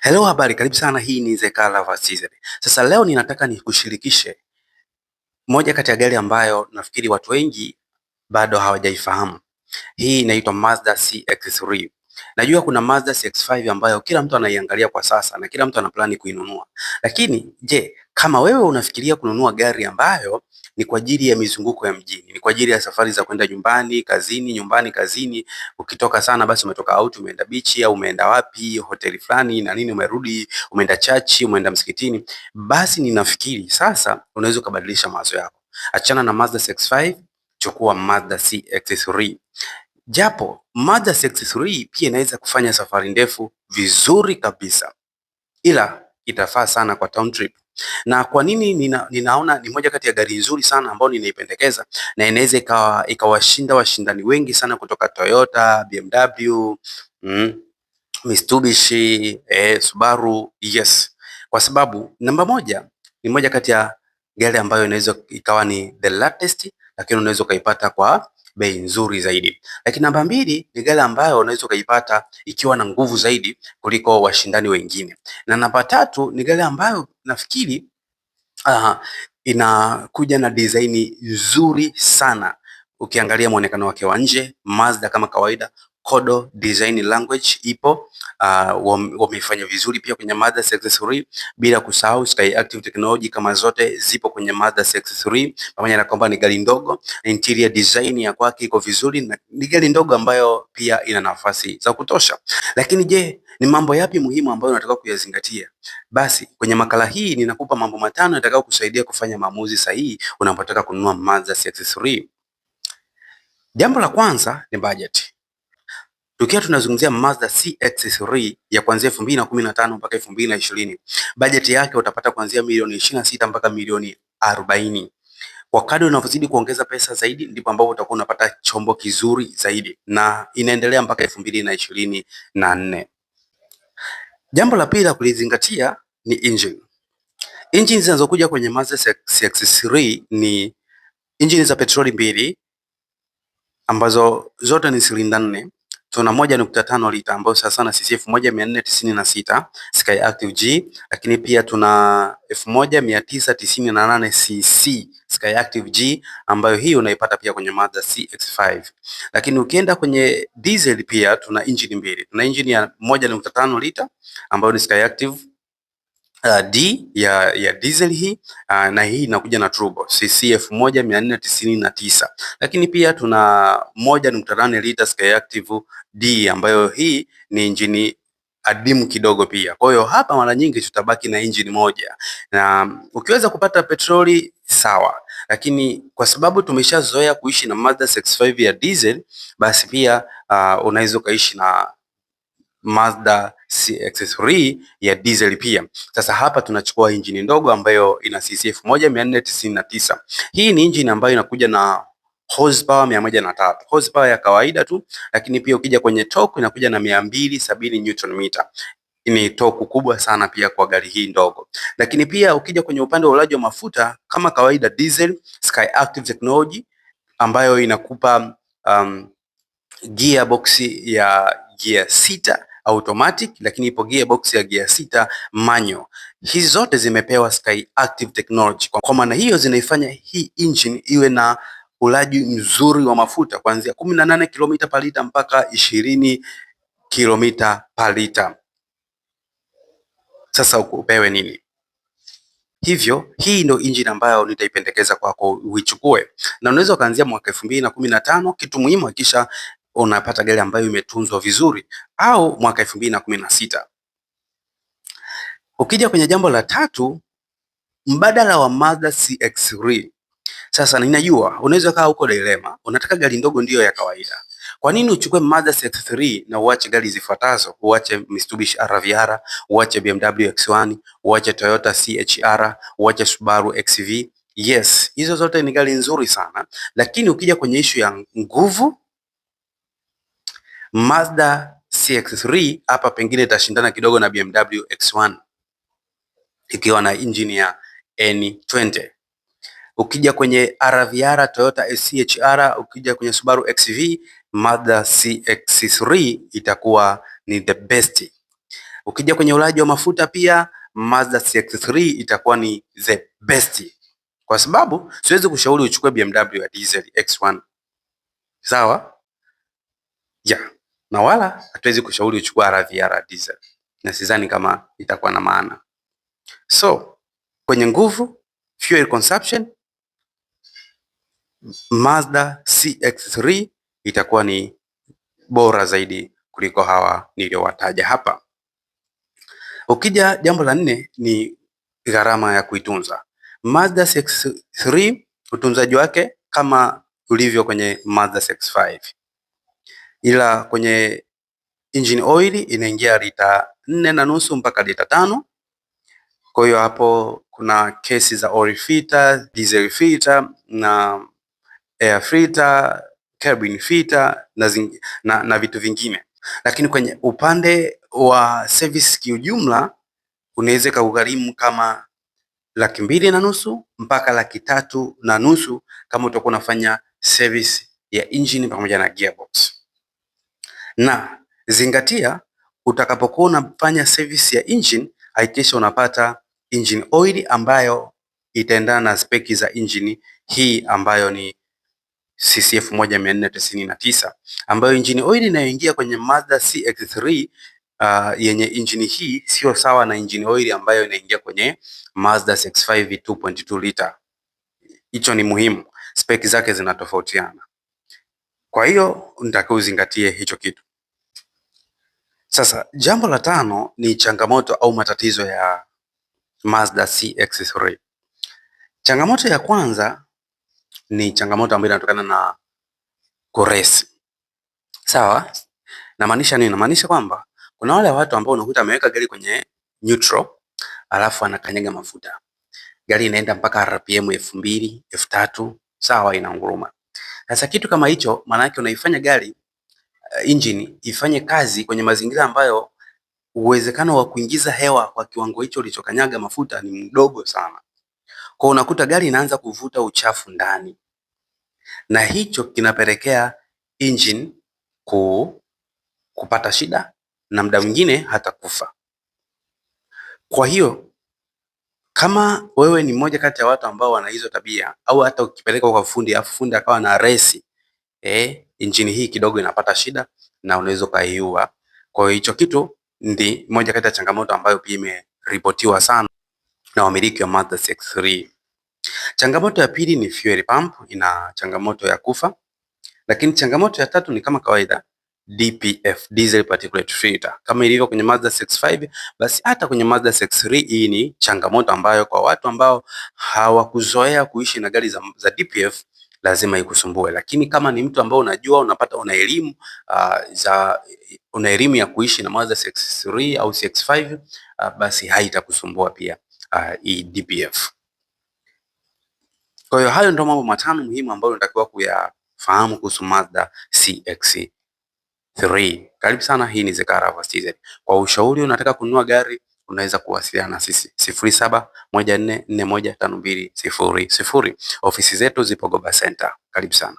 Hello, habari, karibu sana. Hii ni The Car Lovers TZ. Sasa leo ninataka nikushirikishe moja kati ya gari ambayo nafikiri watu wengi bado hawajaifahamu. Hii inaitwa Mazda CX-3. Najua kuna Mazda CX-5 ambayo kila mtu anaiangalia kwa sasa na kila mtu ana plani kuinunua, lakini je, kama wewe unafikiria kununua gari ambayo ni kwa ajili ya mizunguko ya mjini, ni kwa ajili ya safari za kwenda nyumbani, kazini, nyumbani, kazini, ukitoka sana basi umetoka out, umeenda bichi au umeenda wapi, hoteli fulani na nini, umerudi, umeenda chachi, umeenda msikitini, basi ninafikiri sasa unaweza ukabadilisha mawazo yako. Achana na Mazda CX-5, chukua Mazda CX-3. Japo Mazda CX-3 pia inaweza kufanya safari ndefu vizuri kabisa, ila itafaa sana kwa town trip. Na kwa nini ninaona ni moja kati ya gari nzuri sana ambayo ninaipendekeza na inaweza ikawashinda washindani wengi sana kutoka Toyota, BMW, Mitsubishi, Subaru, yes. Kwa sababu namba moja ni moja kati ya gari ambayo inaweza ikawa ni the latest, lakini unaweza ukaipata kwa bei nzuri zaidi. Lakini namba mbili ni gari ambayo unaweza ukaipata ikiwa na nguvu zaidi kuliko washindani wengine, na namba tatu ni gari ambayo nafikiri inakuja na design nzuri sana. Ukiangalia muonekano wake wa nje, Mazda kama kawaida Kodo design language ipo, wameifanya vizuri pia kwenye Mazda CX-3, bila kusahau Sky Active technology kama zote zipo kwenye Mazda CX-3, pamoja na kwamba ni gari ndogo, interior design ya kwake iko vizuri na ni gari ndogo ambayo pia ina nafasi za kutosha. Lakini je, ni mambo yapi muhimu ambayo unataka kuyazingatia? Basi kwenye makala hii ninakupa mambo matano yatakayo kusaidia kufanya maamuzi sahihi unapotaka kununua Mazda CX-3. Jambo la kwanza ni budget. Tukiwa tunazungumzia Mazda CX-3 ya kuanzia 2015 mpaka 2020, bajeti yake utapata kuanzia milioni 26 mpaka milioni 40. Kwa kadri unavyozidi kuongeza pesa zaidi ndipo ambapo utakuwa unapata chombo kizuri zaidi, na inaendelea mpaka 2024. Jambo la pili la kulizingatia ni engine. Engine zinazokuja kwenye Mazda CX-3 ni engine za petroli mbili ambazo zote ni silinda 4. Tuna 1.5 lita ambayo sasa na cc 1496 Sky Active G, lakini pia tuna 1998 cc Sky Active G ambayo hii unaipata pia kwenye Mazda CX-5. Lakini ukienda kwenye diesel pia tuna engine mbili. Tuna engine ya 1.5 lita ambayo ni Sky Active D ya diesel hii, na hii inakuja na turbo cc 1499, lakini pia tuna 1.8 lita Skyactiv D ambayo hii ni injini adimu kidogo pia. Kwa hiyo hapa mara nyingi tutabaki na injini moja, na ukiweza kupata petroli sawa, lakini kwa sababu tumeshazoea kuishi na Mazda CX-5 ya diesel, basi pia unaweza ukaishi na Mazda CX-3 ya diesel pia. Sasa hapa tunachukua injini ndogo ambayo ina cc 1499. Hii ni injini ambayo inakuja na horsepower 103. Horsepower ya kawaida tu, lakini pia ukija kwenye torque inakuja na 270 Newton meter. Ni torque kubwa sana pia kwa gari hii ndogo. Lakini pia ukija kwenye upande wa ulaji wa mafuta kama kawaida diesel Sky Active technology ambayo inakupa gearbox ya gear 6 automatic, lakini ipo gearbox ya gear 6 manual. Hizi zote zimepewa Sky Active technology. Kwa maana hiyo zinaifanya hii engine iwe na ulaji mzuri wa mafuta kuanzia 18 kilomita per lita mpaka 20 kilomita per lita. Sasa upewe nini? Hivyo hii ndio engine ambayo nitaipendekeza kwako uichukue, na unaweza ukaanzia mwaka 2015. Kitu muhimu hakikisha unapata gari ambayo imetunzwa vizuri, au mwaka 2016. Ukija kwenye jambo la tatu, mbadala wa Mazda CX-3. Sasa ninajua unaweza kaa huko dilema, unataka gari ndogo ndiyo ya kawaida. Kwa nini uchukue Mazda CX-3 na uache gari zifuatazo? Uache Mitsubishi RVR, uache BMW X1, uache Toyota CHR, uache Subaru XV. Yes, hizo zote ni gari nzuri sana, lakini ukija kwenye ishu ya nguvu, Mazda CX-3 hapa pengine itashindana kidogo na BMW X1 ikiwa na engine ya N20. Ukija kwenye RVR, Toyota CHR, ukija kwenye Subaru XV, Mazda CX-3 itakuwa ni the best. Ukija kwenye ulaji wa mafuta pia Mazda CX-3 itakuwa ni the best, kwa sababu siwezi kushauri uchukue BMW ya diesel X1, sawa ya na wala hatuwezi kushauri uchukue RVR diesel, na sidhani kama itakuwa na maana. So kwenye nguvu, fuel consumption, Mazda CX-3 itakuwa ni bora zaidi kuliko hawa niliowataja hapa. Ukija jambo la nne ni gharama ya kuitunza. Mazda CX-3 utunzaji wake kama ulivyo kwenye Mazda CX-5, ila kwenye engine oil inaingia lita 4.5 mpaka lita 5. Kwa hiyo hapo kuna kesi za oil filter, diesel filter na air filter, cabin filter na vitu vingine. Lakini kwenye upande wa service kiujumla unaweza kugharimu kama 250,000 mpaka 350,000 kama utakuwa unafanya service ya engine pamoja na gearbox. Na zingatia, utakapokuwa unafanya service ya engine, hakikisha unapata engine oil ambayo itaendana na speki za engine hii ambayo ni CCF 1499, ambayo engine oil inayoingia kwenye Mazda CX-3 yenye injini hii sio sawa na engine oil ambayo inaingia kwenye Mazda CX-5 2.2 liter. Hicho ni muhimu, speki zake zinatofautiana. Kwa hiyo unatakiwa uzingatie hicho kitu. Sasa jambo la tano ni changamoto au matatizo ya Mazda CX-3. Changamoto ya kwanza ni changamoto ambayo inatokana na kuresi. Sawa? Namaanisha nini? Namaanisha kwamba kuna wale watu ambao unakuta ameweka gari kwenye neutral alafu anakanyaga mafuta, gari inaenda mpaka RPM 2000, 3000, sawa, inaunguruma. Sasa kitu kama hicho, maana yake unaifanya gari engine ifanye kazi kwenye mazingira ambayo uwezekano wa kuingiza hewa kwa kiwango hicho ulichokanyaga mafuta ni mdogo sana. Kwa unakuta gari inaanza kuvuta uchafu ndani, na hicho kinapelekea engine kupata shida na muda mwingine hata kufa. Kwa hiyo kama wewe ni mmoja kati ya watu ambao wana hizo tabia, au hata ukipeleka kwa fundi afu fundi akawa na resi injini hii kidogo inapata shida na unaweza ukaiua. Kwa hiyo hicho kitu ndi moja kati ya changamoto ambayo pia imeripotiwa sana na wamiliki wa Mazda CX-3. Changamoto ya pili ni fuel pump, ina changamoto ya kufa. Lakini changamoto ya tatu ni kama kawaida DPF, diesel particulate filter. Kama ilivyo kwenye Mazda CX-5, basi hata kwenye Mazda CX-3 hii ni changamoto ambayo kwa watu ambao hawakuzoea kuishi na gari za DPF lazima ikusumbue. Lakini kama ni mtu ambao unajua unapata una elimu una elimu ya kuishi na Mazda CX-3 au CX-5, basi haitakusumbua pia hii DPF. Kwa hiyo hayo ndio mambo matano muhimu ambayo unatakiwa kuyafahamu kuhusu Mazda CX-3. Karibu sana, hii ni Zekara TZ. Kwa ushauri unataka kununua gari unaweza kuwasiliana na sisi 0714415200. Ofisi zetu zipo Goba Center. Karibu sana.